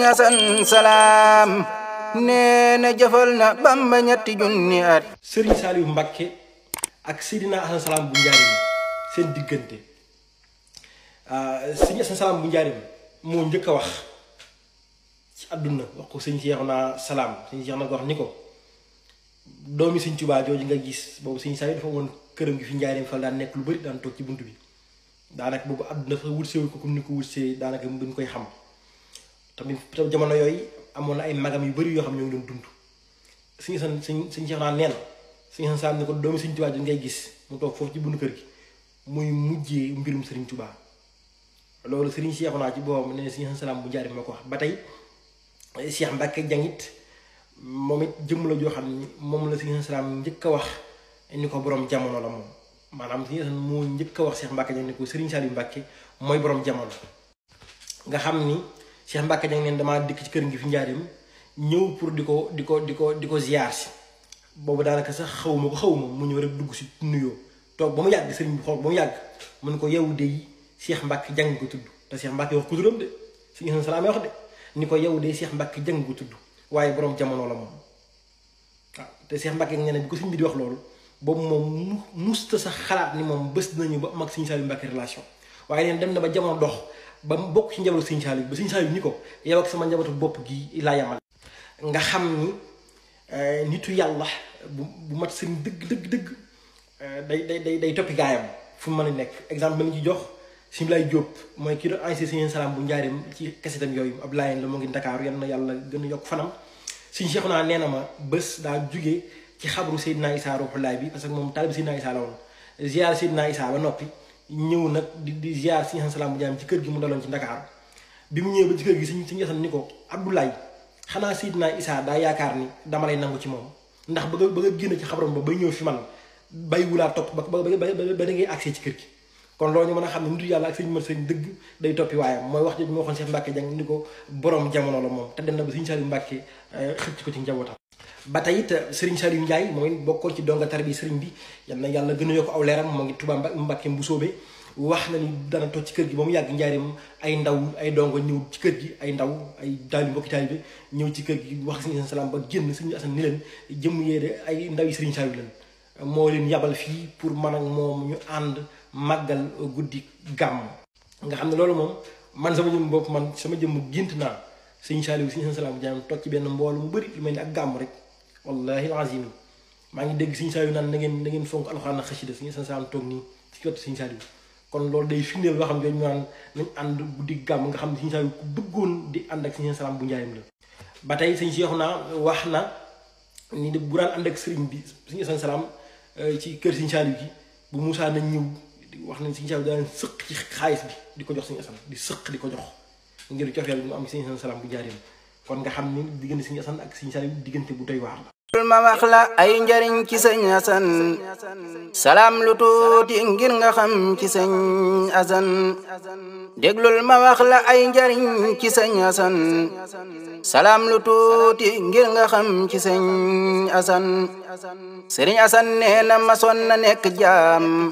Asan Salaam nee na jëfal na Bamba ñetti junni at. Serigne Saliou Mbacké ak Seydina Asan Salaam bu Njaaréem seen diggante Serigne Asan Salaam bu Njaaréem moo njëkk a wax ci àdduna wax ko sëñ Seexuna Salaam sëñ Seex na ko wax ni ko doomi sëñ Tuubaa jooju nga gis boobu sëñ Saliou dafa woon këram gi fi Njaaréem fa daan nekk lu bari daan toog ci bunt bi daanaka boobu àdduna fa wutseewul ko comme ni ko wutsee daanaka duñ koy xam tamit jamono yooyu amoon na ay magam yu bari yoo xam ñoo ngi doon dund sëñ Seex naa neen sëñ Asan Salaam ni ko doomi sëñ Tuubaa jooju ngay gis mu toog foofu ci buntu kër gi muy mujjee mbirum sëriñ Tuubaa loolu sëriñ Seexuna ci boobam ne sëñ Asan Salaam bu Njaaréem moo ko wax ba tey Cheikh Mbacké jangit moom it jëmm la joo xam ni moom la sëñ Asan Salaam njëkk a wax ni ko borom jamono la moom maanaam sëñ Asan moo njëkk a wax Cheikh Mbacké jang ni ko Serigne Saliou Mbacké mooy borom jamono nga xam ni Cheikh Mbacké jang neen damaa dikk ci kër gi fi Njaaréem ñëw pour di ko ziar si boobu daanaka sax xawma mu ñëw rek dugg si nuyoo toog ba mu yàgg sëriñ bi xool ba mu yàgg mun ko yow de Cheikh Mbacké jang ko tudd te Cheikh Mbacké wax ko turam de sëñ Asan Salaam wax de ni ko yow de Cheikh Mbacké jang ko tudd waaye borom jamono la moom waaw te Cheikh Mbacké nee na bi ko sëñ bi di wax loolu boobu moom musta sax xalaat ni moom bés nañu ba mag sëñ Saliou Mbacké relation waaye neen dem na ba jamono dox ba mu bokk ci njabootu sëñ Saliou ba sëñ Saliou ni ko yow ak sama njabootu bopp gi laa yamal nga xam ni nitu yàlla bu mat sëriñ dëgg day toppi gaayam fu mu mën a nekk exemple ba nga ci jox Sëñ Ablaye Diop mooy kii doon ancien Sëñ Asan Salaam bu Njaaréem ci kasetam yooyu ab laayeen la mu ngi Ndakaaru yal na yàlla gën a yokk fanam Sëñ Seexuna nee na ma bés daa jugee ci xabru Seydina Isaa Ruuxulaay bi parce que moom taalibe Seydina Isaa la woon ziar Seydina Isaa ba noppi ñëw nag di ziar Sëñ Asan Salaam bu Njaaréem ci kër gi mu daloon ci Ndakaaru bi mu ñëwee ba ci kër gi Sëñ Asan ni ko Abdoulaye xanaa Seydina Isaa daa yaakaar ni dama lay nangu ci moom ndax ba nga génn ci xabram ba bay ñëw fi man bay wulaa topp ba da ngay accès ci kër gi kon loolu ñu mën a xam ne nitu yàlla ak sëñ mat sëñ dëgg day toppi waayam mooy wax jooju moo waxoon Cheikh Mbacké jang ni ko borom jamono la moom te dem na ba Sëñ Saliou Mbacké xëcc ko ci njabootam ba tey it Serigne Saliou Ndiaye moom it bokkoon ci donga tar bi sëriñ bi yal na yàlla gën a yokk aw leeram moo ngi Touba Mbacké bu soobee wax na ni dana toog ci kër gi ba mu yàgg Njaaréem ay ndaw ay dongo ñëw ci kër gi ay ndaw ay daal mbokki taalibe ñëw ci kër gi wax Sëñ Asan Salaam ba génn Sëñ Asan ni leen jëm yéede ay ndaw yi Serigne Saliou leen moo leen yabal fii pour man ak moom ñu ànd màggal guddi gàmm nga xam ne loolu moom man sama jëm bopp man sama jëm gént naa Sëñ Saliou Sëñ Asan Salaam jaam toog ci benn mboolu mu bëri lu mel ni ak gàmm rek wallahi alazim maa ngi dégg Sëñ Saliou naan na ngeen fonk alxuraan ak xasida Sëñ Asan Salaam toog nii ci wetu Sëñ Saliou kon loolu day firndeel loo xam ne ñu naan nañ ànd guddi gàmm nga xam ne Sëñ Saliou ku bëggoon di ànd ak Sëñ Asan Salaam bu Njaaréem la ba tey Sëñ Seexuna wax na ni de bu daan ànd ak sëriñ bi Sëñ Asan Salaam ci kër Sëñ Saliou gi bu Moussa nañ ñëw wax nañ Sëñ Saliou daan sëq ci xaalis bi di ko jox Sëñ Asan di sëq di ko jox ngir cofeel bi mu am Sëñ Asan Salaam bu Njaaréem kon nga xam ni diggante Sëñ Asan ak Sëñ Saliou diggante bu doy waar la ma wax la ay njariñ ci Sëñ Asan Salaam lu tuuti ngir nga xam ci Sëñ Asan déglul ma wax la ay njariñ ci Sëñ Asan Salaam lu tuuti ngir nga xam ci Sëñ Asan Sëriñ Asan nee na masoon na nekk jaam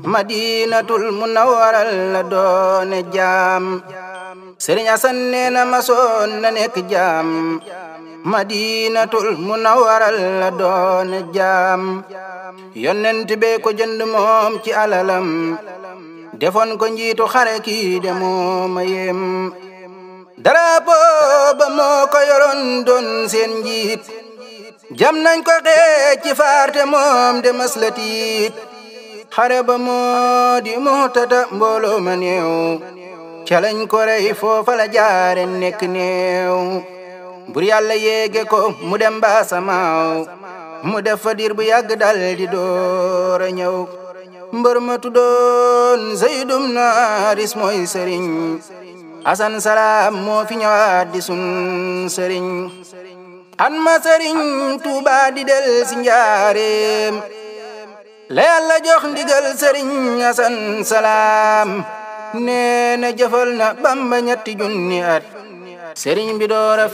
Madinatul Munawwara la doone jaam Sëriñ Asan nee na masoon na nekk jaam Madinatul Munawwara la doone jaam yonent bee ko jënd moom ci alalam defoon ko njiitu xare kii de mooma yem drapeau ba moo ko yoroon doon seen njiit jam nañ ko xeej ci faarte moom de maslatiit xare ba moo di Mu'tata mbooloo ma néew ca lañ ko rey foofa la jaare nekk néew bur yàlla yéege ko mu dem ba samaaw mu def fa diir bu yàgg dal di door a ñëw mbër ma tuddoon Zaydum Naaris mooy sëriñ Asan Salaam moo fi ñëwaat di sun sëriñ an ma sëriñ Tuuba di del si njaareem la yàlla jox ndigal sëriñ Asan Salaam nee na jëfal na Bamba ñetti junni at sëriñ bi door a